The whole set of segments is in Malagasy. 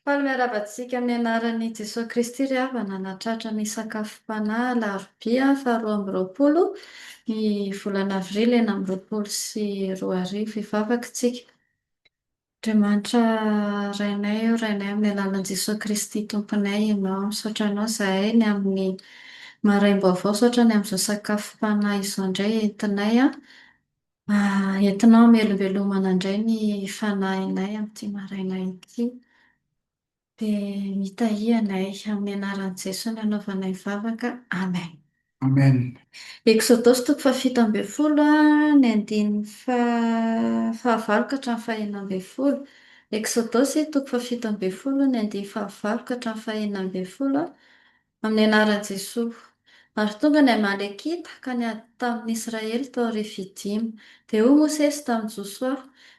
Faly miarahaba antsika amin'ny anaran'i Jesoa Kristy ry havana nahatratra ny sakafom-panahy alarobia faha 22 ny volana avrily 2026. Hivavaka isika. Andriamanitra Rainay ô, Rainay amin'ny alalan'i Jesoa Kristy Tomponay Ianao. Misaotra Anao izahay ny amin'ny maraim-baovao, misaotra ny amin'izao sakafom-panahy izao indray entinay. Entinao hamelombelomana indray ny fanahinay amin'ity maraina ity. Dia mitahia anay amin'ny anaran'i Jesoa no anaovanay vavaka. Amen. Amen. Eksodosy toko faha-17 ny andininy fahavalo ka hatramin'ny faha-16. Eksodosy toko faha-17 ny andininy fahavalo ka hatramin'ny faha-16. Amin'ny anaran'i Jesoa. Ary tonga ny Amalekita ka niady tamin'ny Israely tao Refidima. Dia hoy Mosesy tamin'i Josoa,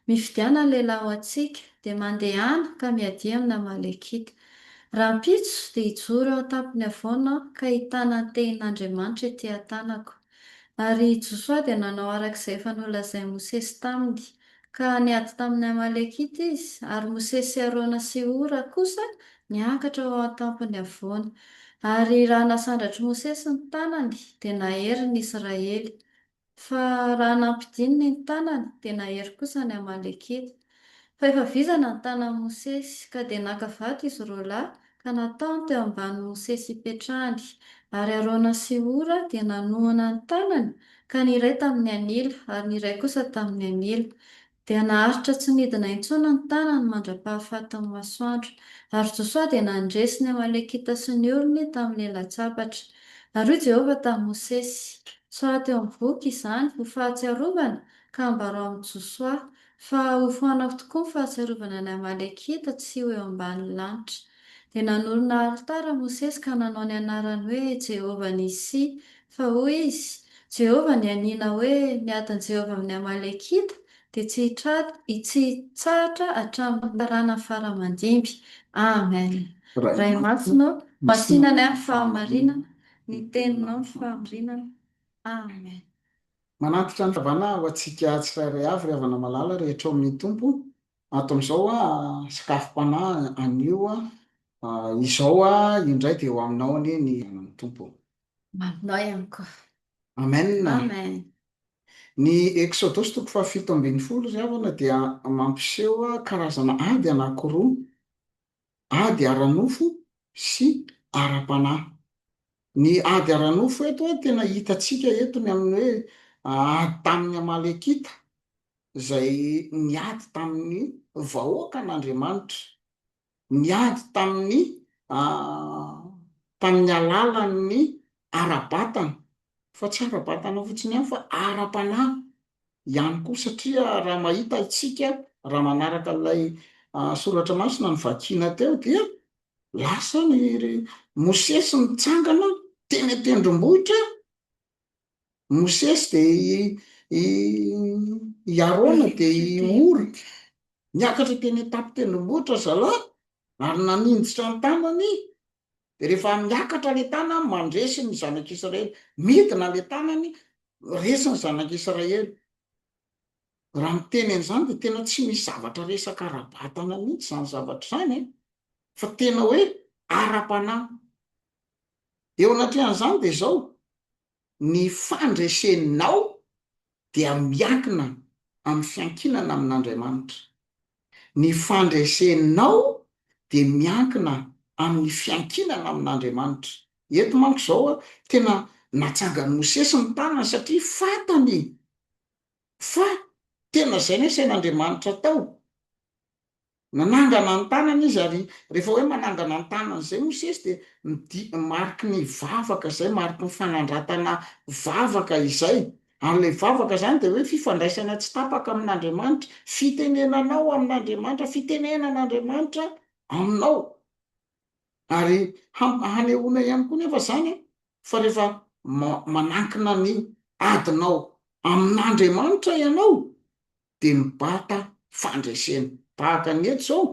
Mifidiana lehilahy ho antsika, dia mandehana ka miadia amin'ny Amalekita. Rahampitso dia hijoro eo an-tampon'ny havoana aho ka hitana ny tehin'Andriamanitra ety an-tanako. Ary Josoa dia nanao araka izay efa nolazain'i Mosesy taminy. Ka niady tamin'ny Amalekita izy, ary Mosesy sy Arona sy Hora kosa niakatra ho ao an-tampon'ny havoana. Ary raha nasandratr'i Mosesy ny tanany, dia nahery ny Israely. Fa raha nampidininy ny tanany, dia nahery kosa ny Amalekita. Fa efa vizana ny tanan'i Mosesy, ka dia naka vato izy roalahy, ka nataony teo ambanin'i Mosesy hipetrahany. Ary Arona sy Hora dia nanohana ny tanany, ka ny iray tamin'ny anila, ary ny iray kosa tamin'ny anila. Dia naharitra tsy nidina intsony ny tanany mandra-pahafatin'ny masoandro. Ary Josoa dia nandresy ny Amalekita sy ny olony tamin'ny lela-tsabatra. Ary hoy Jehovah tamin'i Mosesy, Soraty eo amin'ny boky izany ho fahatsiarovana, ka ambarao amin'i Josoa, fa hofoanako tokoa ny fahatsiarovana ny Amalekita tsy ho eo ambanin'ny lanitra. Dia nanorina alitara Mosesy ka nanao ny anarany hoe Jehovah-Nissi, fa hoy izy, Jehovah nianiana hoe, Ny adin'i Jehovah amin'ny Amalekita dia tsy tsy hitsahatra hatramin'ny taranany fara aman-dimby. Amen. Ray Masina ô, masìna ny ahy ny fahamarinana, ny teninao ny fahamarinana. Amen. Manantitra ny fitiavana ho antsika tsirairay avy ry havana malala rehetra ao amin'ny Tompo. Ato amin'izao sakafom-panahy anio izao indray dia ho aminao anie ny Tompo. Aminao ihany koa. Amen. Amen. Ny Eksodosy toko faha-17 ry havana dia mampiseho karazana ady anankiroa, ady ara-nofo sy ara-panahy. Ny ady ara-nofo eto tena hitantsika eto ny amin'ny hoe ady tamin'ny Amalekita izay niady tamin'ny vahoakan'Andriamanitra. Niady tamin'ny tamin'ny alalan'ny ara-batana, fa tsy ara-batana fotsiny ihany fa ara-panahy ihany koa satria raha mahita isika, raha manaraka ilay soratra masina novakiana teo dia lasa ny Mosesy nitsangana teny an-tendrombohitra Mosesy dia i i i Arona dia i Hora. Niakatra teny an-tampon-tendrombohitra zalahy ary naninjitra ny tanany. Dia rehefa miakatra ilay tanany, mandresy ny zanak'Israely. Midina ilay tanany, resy ny zanak'Israely. Raha miteny an'izany dia tena tsy misy zavatra resaka ara-batana mihitsy izany zavatra izany e! Fa tena hoe ara-panahy. Eo anatrehan'izany dia izao, ny fandresenao dia miankina amin'ny fiankinana amin'Andriamanitra. Ny fandresenao dia miankina amin'ny fiankinana amin'Andriamanitra. Eto manko izao, tena natsangan'i Mosesy ny tanany satria fantany fa tena izay ny asain'Andriamanitra atao. Nanangana ny tanany izy, ary rehefa hoe manangana ny tanany izay Mosesy dia midi- mariky ny vavaka izay, mariky ny fanandratana vavaka izay. Ary ilay vavaka izany dia hoe fifandraisana tsy tapaka amin'Andriamanitra, fitenenanao amin'Andriamanitra, fitenenan'Andriamanitra aminao. Ary ham- hanehoana ihany koa nefa izany fa rehefa ma- manankina ny adinao amin'Andriamanitra ianao dia mibata fandresena. Tahaka ny eto izao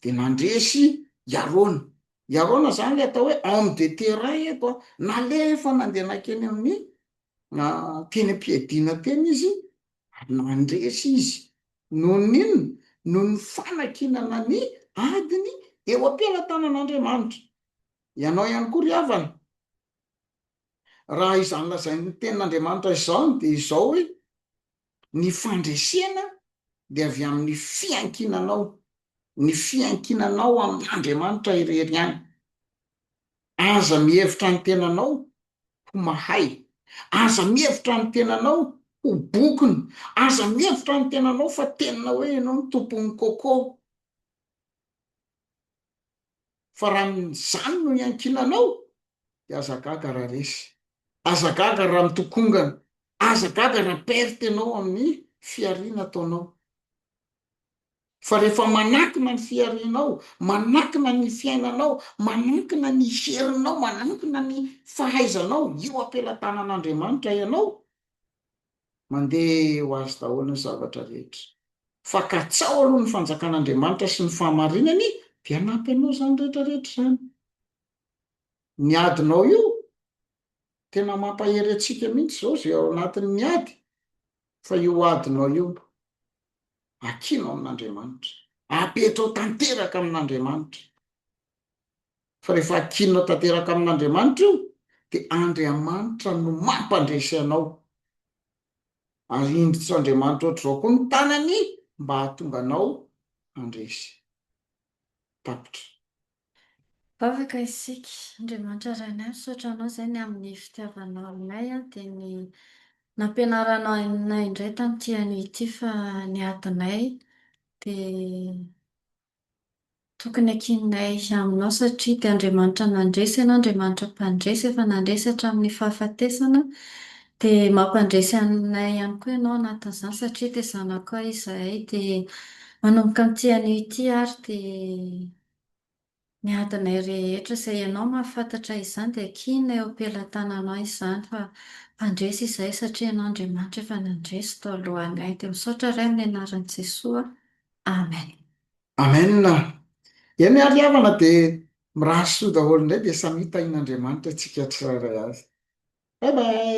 dia nandresy i Arona. I Arona izany ilay atao hoe homme de terrain eto an, nalefa nandeha nankeny amin'ny teny am-piadiana teny izy ary nandresy izy. Noho ny inona? Noho ny fanakinana ny adiny Eo am-pelatanan'Andriamanitra. Ianao ihany koa ry havana, raha izany lazain'ny tenin'Andriamanitra izany dia izao hoe, ny fandresena dia avy amin'ny fiankinanao, ny fiankinanao amin'Andriamanitra irery ihany. Aza mihevitra ny tenanao ho mahay, aza mihevitra ny tenanao ho bokona, aza mihevitra ny tenanao fa tena hoe ianao no tompon'ny coco. Fa raha izany no iankinanao dia aza gaga raha resy, aza gaga raha mitokongana, aza gaga raha perte ianao amin'ny fihariana ataonao. Fa rehefa manankina ny fiharianao, manankina ny fiainanao, manankina ny herinao, manankina ny fahaizanao eo am-pelatanan'Andriamanitra ianao, mandeha ho azy daholo ny zavatra rehetra. Fa katsaho aloha ny fanjakan'Andriamanitra sy ny fahamarinany dia hanampy anao izany rehetra rehetra izany. Ny adinao io, tena mampahery antsika mihitsy izao izay ao anatin'ny ady, fa io adinao io, akino amin'Andriamanitra, apetrao tanteraka amin'Andriamanitra. Fa rehefa akinina tanteraka amin'Andriamanitra io, dia Andriamanitra no mampandresy anao. Ary indrots'Andriamanitra ohatr'izao koa ny tanany mba hahatonga anao handresy. Tapitra. Vavaka isika. Andriamanitra Rainay, misaotra Anao izay ny amin'ny fitiavanao anay, dia ny nampianaranao anay indray tamin'ity anio ity fa ny adinay dia Tokony ankininay aminao satria dia Andriamanitra nandresy ianao, Andriamanitra mpandresy, efa nandresy hatramin'ny fahafatesana, dia mampandresy anay ihany koa ianao anatin'izany satria dia zanakao izahay, dia manomboka amin'ity anio ity ary dia ny adinay rehetra izay ianao mahafantatra izany dia ankinina eo am-pelatananao izany fa mpandresy izahay satria ianao Andriamanitra efa nandresy tao alohanay. Dia misaotra Ray amin'ny anaran'i Jesoa. Amen. Amen. Eny ary havana dia mirary soa daholo indray dia samia tahin'Andriamanitra isika tsirairay avy. Bye bye.